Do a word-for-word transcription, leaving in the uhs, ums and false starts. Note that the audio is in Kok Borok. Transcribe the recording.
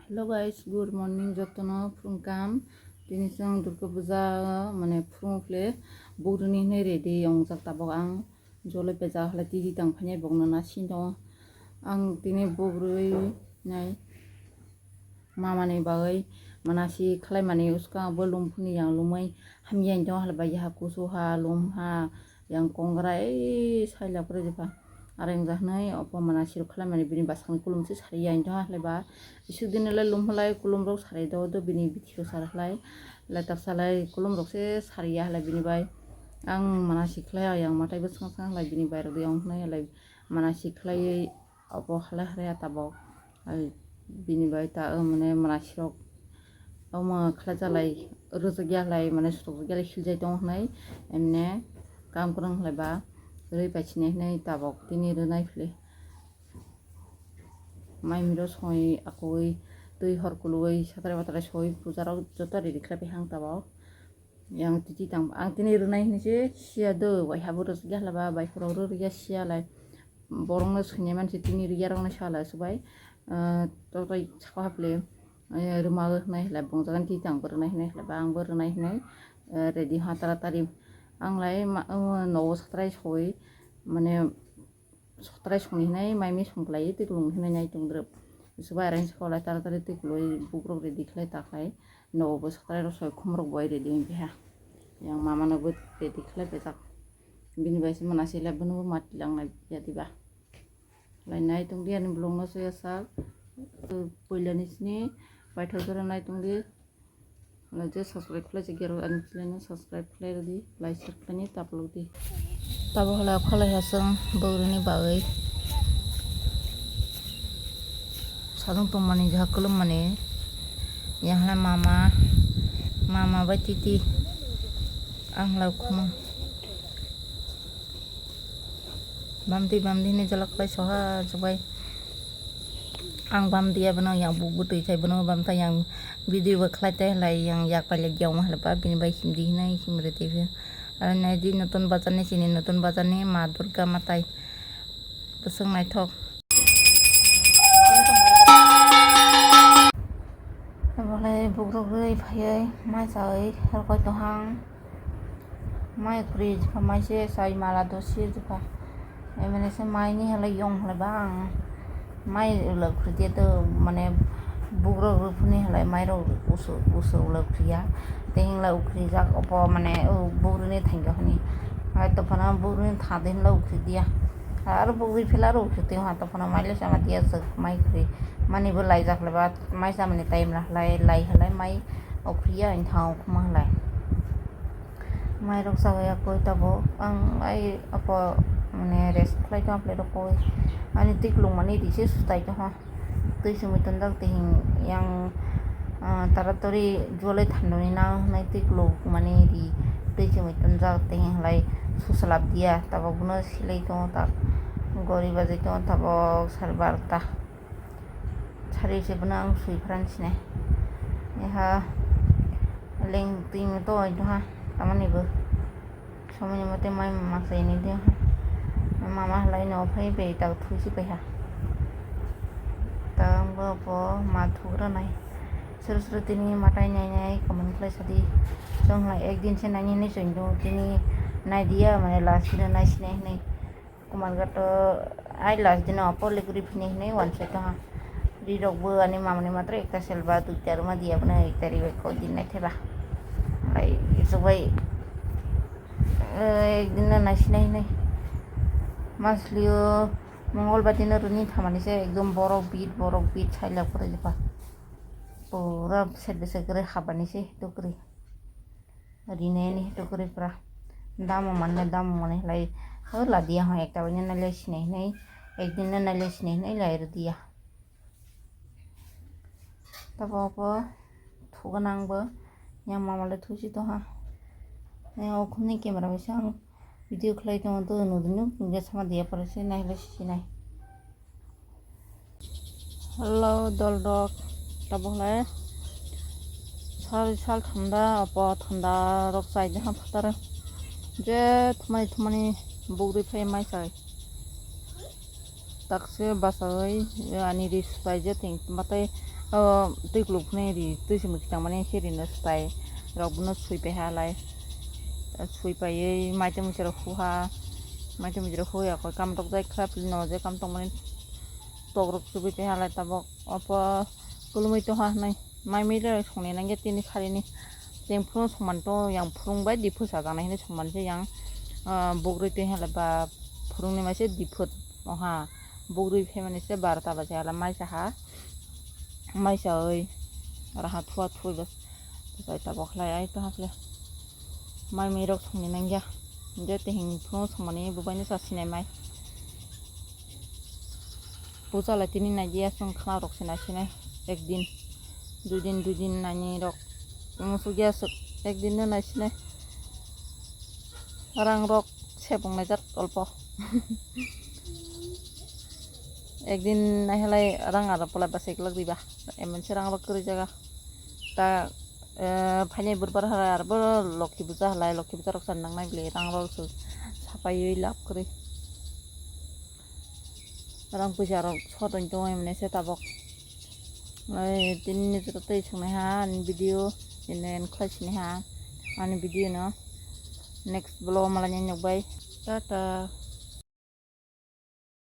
Hello guys, good morning, jotono phung kam. Tini chwng Durga Puja, mane, phung khle bugrini hinwi ready wngjak tabok ang. Jole peja hwlai titi tang phainai bokno na sini tongo. Ang tini bugri nai mamani bagwi manasi khlaimani uskang bo lum phuni yang lumai hamya tongo hwlai ba yaha kusu ha lum ha yang kongra ei saila kwrwi jepha. Areng jahnai opo manasi rok khlaimani bini bwskango kulum se sari ya tongo hwlai ba. Isuk dini le lum hwlai kulum rok sari do do bini bithi rok sar hwlai. Letak salai kulum rok se sari ya hwlai bini bai. Ang manasi khlai yang matai bwswng swng hwlai bini bai rok yang hwnai hwlai manasi khlaiwi obo hwlai hwlai ya tabok. Ai bini bai ta, o mane manasi rok omo khlai jalai rwjak ya hwlai mane sutuk ya hwlai khiljai tongo hwnai emne kam kwrwng hwlai ba rwi pai sinai hwnai tabok tini rwnai hwlai. Mai miro songwi akoi twi hor kulugwi satrai batrai soi puja rok joto ready khlai pai hang tabok. Yang titi tang ang tini rwnai hinwi se siya do wai habo rwjak ya hwlai ba bai khorok rw rwya siya lai borok no swinai man se tini rwya rok no sa lai subai. Totai saka haple rwma hwnai hwlai bongjagan titi tang bo rwnai hwnai hwlai ba ang bo rwnai hwnai ready ha taratari ang lai nogo satrai soi mane. Sotrai songni hinai mai mi songklai twi kulung hinai nai tongdrop. Subai arang sokla taratari twi kuloi bukrok ready khlai ta khlai nogo bo sotrai rok soi khumrok bai ready wngkha. Yang mama no bo ready khlai pejak. Bini bai se manasi le bono bo mati lang nai ya diba. Lai nai tongdi ani vlog no soya sak. Poila ni sini paithak jora nai tongdi. Hwlai je subscribe khlai se gero ani channel no subscribe khlai rwdi, like share khlai ni tapulok di. Tabo hwlai kholai ha chwng bwrwini bagwi. Sajwng tongmani jaha kwlwmmani. Yang hwlai mama, mama bai titi. Ang hwlai khumang. Bamtwi bamtwi hinwi jala khlai soha sobai. Ang bamtwi abono yang buk bwtwi khai bono bamtwi yang video bo khlai tei hwlai yang yak pailai diya wng hwlai ba bini bai himdi hinwi himri twi phio. Aro naidi notun bazar ni sini notun bazar ni ma Durga matai bwswk naithok. Obolai bukrok rwi phaiwi mai chawi rwkoi tongha ang. Mai kwrwi jepha mai se sai mala do sir jepha. Emani se mai ni halai yong halai ba ang mai ulak kwrwi de to mane bukrok rw phuni halai mai rok usu usu ulak kwrwi ya. Tei hinglai ukhrijak obo mane o bugruni thangyo hwnwi. Hai to phano bugruni tha de hinlai ukhri diya. Aro bugri phila aro ukhri twi ha to phano mai le sama diya swk mai kwrwi. Mani bo laijak le ba mai samani time la halai lai halai mai ukhri ya wng thango khuma halai. Mai rok chawi ya koi tabuk ang ai apo mane rest khlai tong aple rok koi ani twi kulung mani ri se sutai tong ha. Twi chumui tonjak tihing yang, ah, taratari jolai thandoni nang hwnwi twi kuluk mani ri twi chumui tonjak tihing hwlai susalap diya tabok bono silai tongo tak gori bajai tongo tabok sar barota sari se bono ang sui phrani sinai ha leng twi tongoi tongha tamoni bo. Somoni mote mai mama sai ni de. Mama halai no phai be tak thusi pai ha. Tang bo bo ma thugra nai. Suru suru tini matai nai nai comment khlai sadi. Chong lai ekdin se nai ni chong do tini nai diya mane last dino nai sinai hinai. Kumar gato ai last dino apo likuri phini hinai wan se tong ha. Ri rok bo ani mamani matro ekta selba duita ruma diya bono ekta ri bai ko din nai theba. Lai subai. Ekdin no naisinai hinwi maslio mongol bai dino rwni thamani se ekdom borok bit borok bit sailak kwrwi jepha pura set bwsai kwrwi habani se tukri rinani tukri pura damo manle damo manwi lai o ladia hwn ekta bai nailai sinai hinwi ekdin no nailai sinai hinwi lai rwdiya. Tabok bo thugo nang bo yang mama le thusi tongha. Yang okhumni camera bai se ang video khlai tongo to nudino hwnkhe sama diya pore se nai le sisi nai. Hello dol rok tabok le sal sal thanda apo thanda rok chai de ha phataro je thumani thumani bugri phai mai chai. Takse basawi ani ri supai je ting matai O twi kuluk phunai ri, twi se mwkhwtang mani khe rino swpai rok bono swi pai ha lai. Swi paiwi maitai muchurok hu ha. Maitai muchurok hu ya koi kam tok jai khlai pili no je kam tong mani tok rok chubui pai ha lai tabok. Opo kulumui tong ha hwnwi mai mui rok songni nang ya tini kharini. Teng phuru songman to yang phurung bai di phuru sajak nai hwnwi songman se yang, ah, bugri twi ha lai ba phurungni mai se di phuru oha. Bugri phaimani se barota baje ala mai saha. Mai sawi. Oro ha thua thui bas. Bwsai tabok khlai ai to hakle. Mai mui rok songni nangya. Je tehing phunu songmani bubaino sa sinai mai. Puja lai tini nai dia song khna rok sinai sinai. Ekdin. Dui din, dui din nani rok. Musuk ya suk. Ekdin no nai sinai. Rang rok sebung nai jat olpo. Ekdin naihalai rang aro polai bwsai kwlwk diba. Emonse rang rok kwrwi jaga. Ta, eh, phainai burbar halai aro bo lokhi puja halai, lokhi puja rok chan nangnai bwlai rang rok se sapaiwi lab kwrwi. Rang puisa rok sotoni tongo emonse tabok. Ai, tini ni joto tei songnai ha ani video, ene en khlai sini ha ani video no. Next vlog malai nai nokbai. Tata.